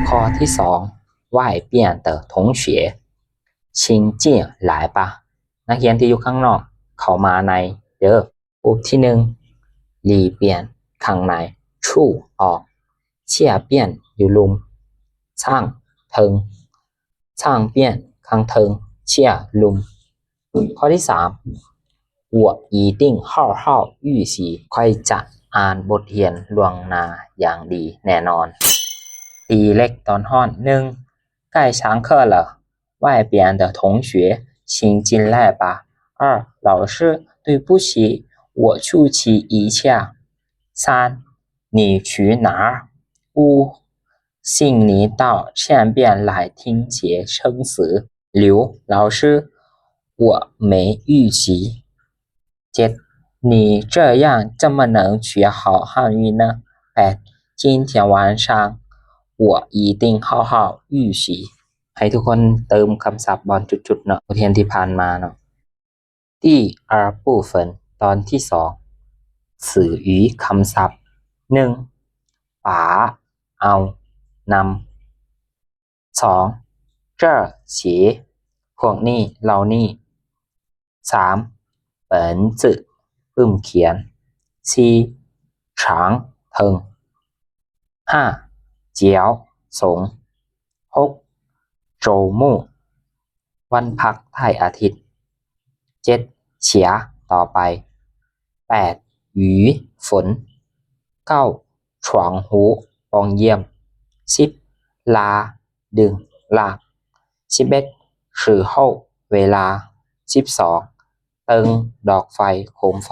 ຂໍ້ທີສອງ 外边的同学，请进来吧。 ນັກຮຽນທີ່ຢູ່ຂ້າງນອກ ເຂົ້າມາໃນເດີ້. ຮູບທີໜຶ່ງ 里边 ຂ້າງໃນ 处 ອອກ 下边 ຢູ່ລຸ່ມ 上 ເທິງ 上边 ຂ້າງເທິງ 下 ລຸ່ມ. ຂໍ້ທີສາມ 我一定好好预习 ຂ້ອຍຈະອ່ານບົດຮຽນລ່ວງໜ້າຢ່າງດີແນ່ນອນ. ຕີເຫຼັກຕອນຮ້ອນ ໜຶ່ງ 该上课了，外边的同学请进来吧。二，老师，对不起，我出去一下。三，你去哪儿？五，请你到前边来听解生词。六，老师，我没预习。 เຈັດ 你这样怎么能学好汉语呢？ ແປດ 今天晚上我一定好好预习。 ໃຫ້ທຸກຄົນເຕີມຄຳສັບບ່ອນຈຸດໆເນາະ ບົດຮຽນທີ່ຜ່ານມາເນາະ. 第二部分 ຕອນທີສອງ 词语 ຄຳສັບ ໜຶ່ງ 把 ເອົາ ນຳ ສອງ 这些 ພວກນີ້ ເຫຼົ່ານີ້. ສາມ 本子 ປຶ້ມຂຽນ. ສີ່ 长 ເທິງ. ຫ້າ 脚 ສົ້ງ. ຫົກ 周末 ວັນພັກທ້າຍອາທິດ. ເຈັດ 写 ຕໍ່ໄປ. ແປດ 雨 ຝົນ. ເກົ້າ 窗户 ປ່ອງຢ້ຽມ. ສິບ 拉 ດຶງ ລາກ. ສິບເອັດ 时候 ເວລາ. ສິບສອງ 灯 ດອກໄຟ ໂຄມໄຟ.